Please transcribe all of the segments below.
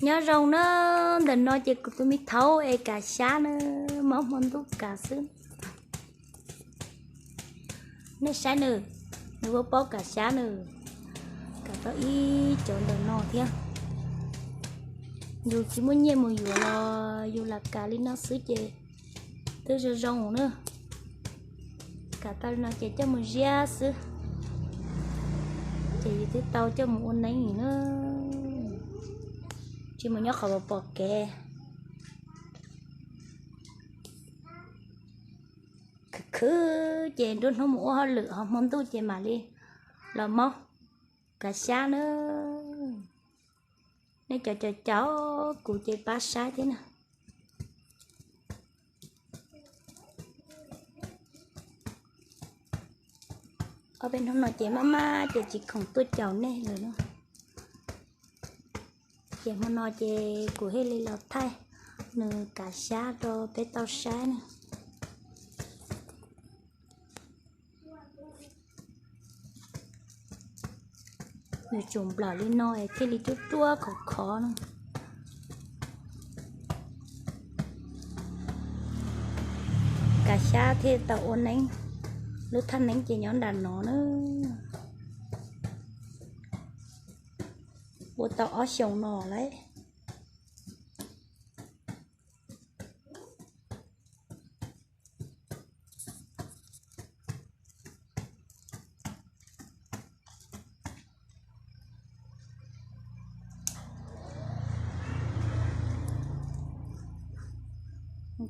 Nyob zoo na, ntawm no ces kuv tus me thaub es kav xyab na, mob hmo ntuj kav xwb. Nej saib nws, nws ua paub kav xyab nws, kav tau ib cov ntawm no thiab. Yus tsis muaj nyiaj mus yuav los yus lam kav li no xwb ces twb zoo zoo na. Kav tau li no ces coj mus ziab xwb, ces yus twb tau coj mus ua neeb na. Tsis mus nyob qhov pom kev. Khwv khwv ces nruab hnub mus ua hauj lwm, ho hmo ntuj ces mam li los mob kav xyab na. Nej cov caum caum kuv ces pab saib thiab na. Ob peb hnub no ces maj maj ces tsis khoom tuaj caum nej lawm na. Ces hmo no ces kuv thiaj li los thaij nws kav xyab rau peb tau saib na. Nws tsuas nplawm li no es thiaj li ruaj ruaj khov khov na. Kav xyab thiaj tau ua neeb, lub thaj neeb ces nyob nram no na. Ua tau ob xyoos no lawm.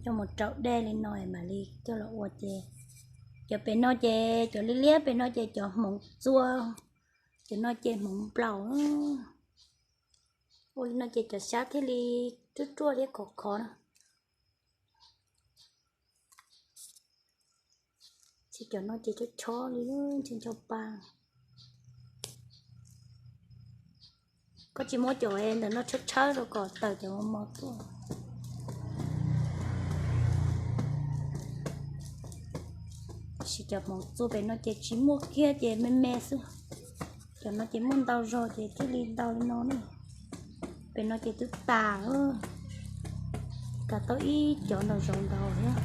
Coj mus rau dej li no mam li coj los ua ces, cov pem no ces cov liab liab pem no ces cov hmoov txua, cov no ces hmoov nplaum. Ua li no ces cov xyab thiaj li ruaj ruaj thiab khov khov na. Ces cov no ces chob chob li, ncho ncho pa. Koj tsis muab cov ntawm no tshawb tshawb rau kom tawm cov mos mos tuaj. Tab sis cov hmoov txua pem no ces tsis muaj kiag ces me me xwb. Cov no ces muaj ntau zog ces thiaj li ntau li no na. Pem no ces twb tas, kav tau ib cov ntau zog ntau thiab.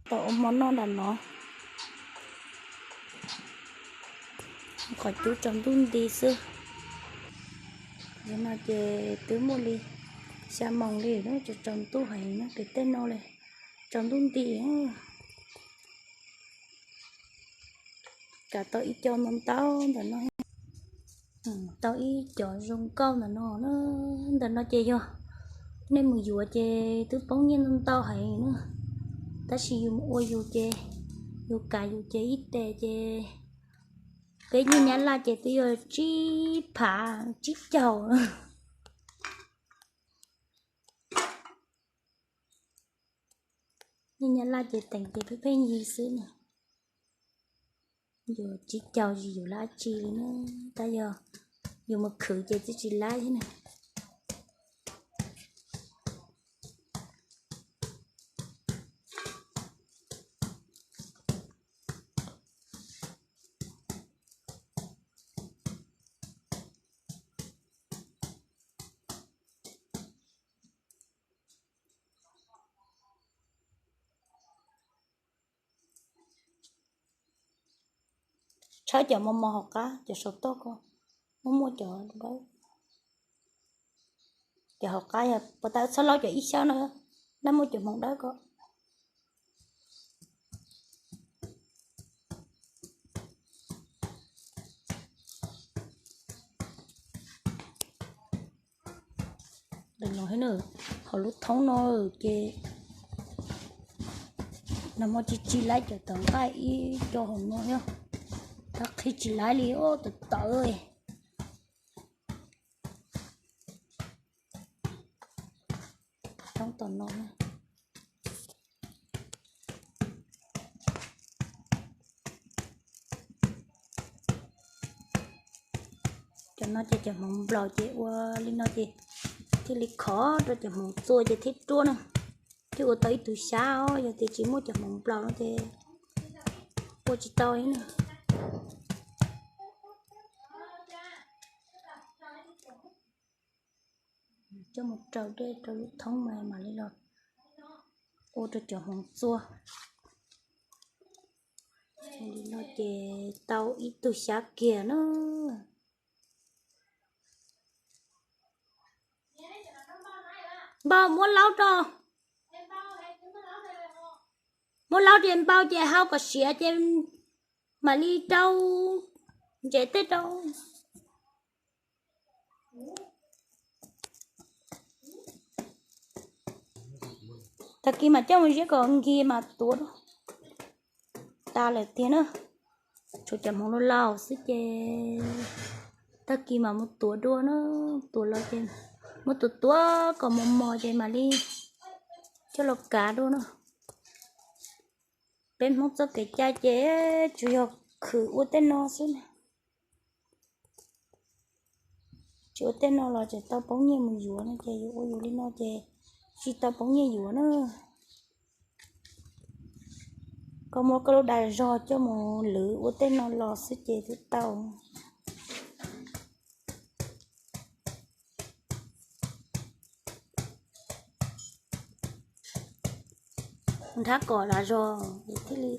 Tau ua hmo noj nram no, qhov cub tsaus ntuj nti xwb. Yog no ces twb muaj li xya moos li, tsaus ntuj heev no, pem tej no li tsaus ntuj nti. Kav tau ib co ntau ntau ntawm no, tau ib co zoo nkauj ntawm no. Ntawm no ces yog nej mus yuav ces twb poob nyiaj ntau ntau heev na, tab sis yus mus ua yus ces, yus kav yus ces ib tes ces peb nyiaj Nyab Laj ces twb yog tsib phav tsib caug. Nyiaj Nyab Laj ces teem ces pheej pheej yig xwb na. Yus tsib caug tsis yus lab tsi li na, tab yog yus mus khwv ces twb tsis lab thiab na. Tshawb cov mos mos hauv qab, cov saum toj ko, muaj muaj cov dawb. Cov hauv qab yog puas tas txhob laub cov ib xyab no, lab muaj cov hmoov dawb ko. Hauv lub thoob no ces nag hmo tsis tsis laib cov tawv nqaij ib co hauv no thiab, tab qhib tsis laib li, tawv tawv. Thoob tom no, cov no ces cov hmoov nplaum ces ua li no ces thiaj li khov rau cov hmoov txua ces thiaj ruaj na. Ua tau ib tug xyab os, yog tias tsis muaj cov hmoov nplaum no ces ua tsis tau li na. Coj mus raws dej rau lub thoob mas mam li los ua rau cov hmoov txua. Li no ces tau ib tug xyab kiag na. Npau muab laub rau, muab laub ces npau ces hau kom siav ces mam li rau ntsev tej rau. Tag kis mas coj mus ziab kom nkig mas tuav dua. Tas lawm tiag na, tshuav cov hmoov laus laus xwb ces tag kis mas mus tuav dua na. Tuav los ces muab tuav tuav kom mos mos ces mam li coj los kav dua na. Peb Hmoob txoj kev cai ces tsuas yog khwv ua tej no xwb na. Tsis ua tej no los tseem tau poob nyiaj mus yuav no ces yus ua yus li no ces tsis tau poob nyiaj yuav na. Koj muab koj lub dag zog coj mus lwv ua tej no los xwb ces twb tau. Nrhab kom dag zog thiaj li.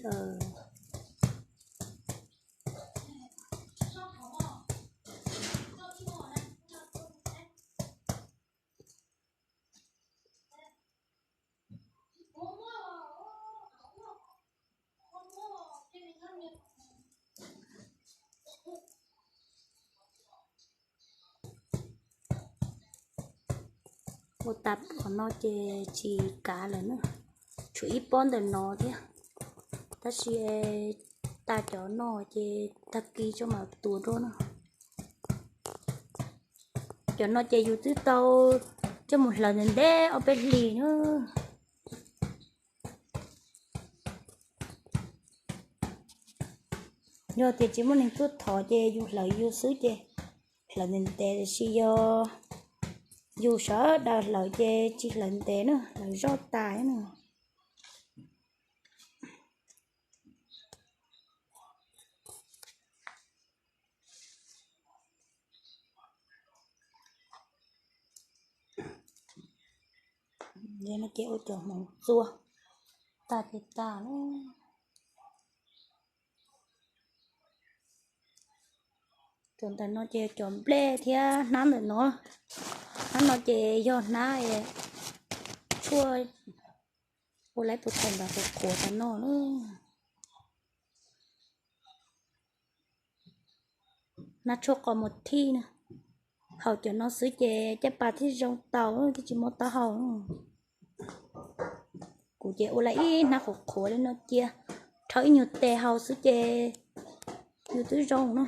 Ua tas qhov no ces tsis kav lawm na, tshuav ib pob ntawm no thiab. Tab sis tas cov no ces tag kis tso mam tuav dua na. Cov no ces yus twb tau coj mus hlawv ntev ntev ob peb hlis na. Yog tias tsis muaj neeg tuaj thov ces yus hlawv yus xwb ces hlawv ntev ntev, tiam sis yog yus sawv daws hlawv ces tsis hlawv ntev na, hlawv zoj tas na. Ces no ces ua cov hmoov txua tas ces tas lawm. Cov ntawm no ces cov nplej thiab hnab ntawm no. Hnab no ces yog hnab tshuaj ua lawv tus thaum ntawd qhuav qhuav tas no na. Hnab tshuaj qos mus thij na. Haus cov no xwb ces caj pas thiaj zoo tau, thiaj tsis mob taub hau. Kuv ces ua lawv ib hnab qhuav qhuav li no cia, rhaub ib nyuag tes haus xwb ces yus twb zoo na.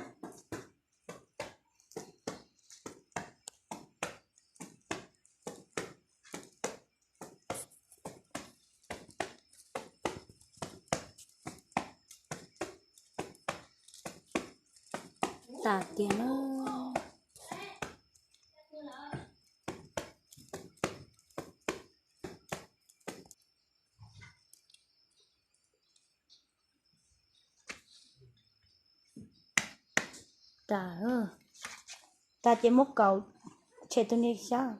Tas tiag na. Tas, tas ces muab kaus, tshem tus niag xyab.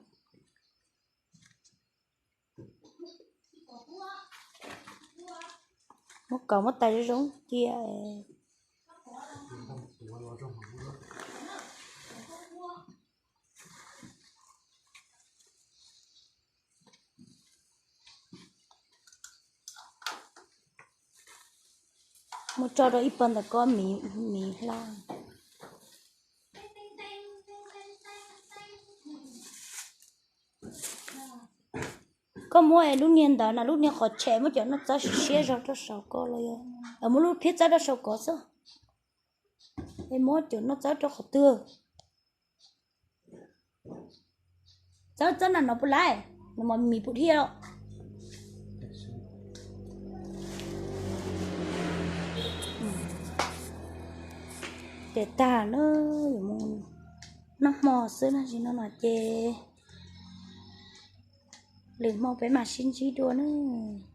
Muab kaus muab tais zoo zoo cia. Muab tso rau ib pawg ntawm koj miv hla. Koj muab lub niag ntawd na, lub niag qhov tshem, muab cov noj txawb siab zog rau saum ko los yog muab lub phiab txawb rau saum ko xwb. Es muab cov noj txawb rau qhov twg? Txawb txawb na no puas laij, no mas mis puas dhia. Ces tag na, yuav mus noj hmo xwb na, tsis no no ces Lwm hmo peb mam sib ntsib dua nawb.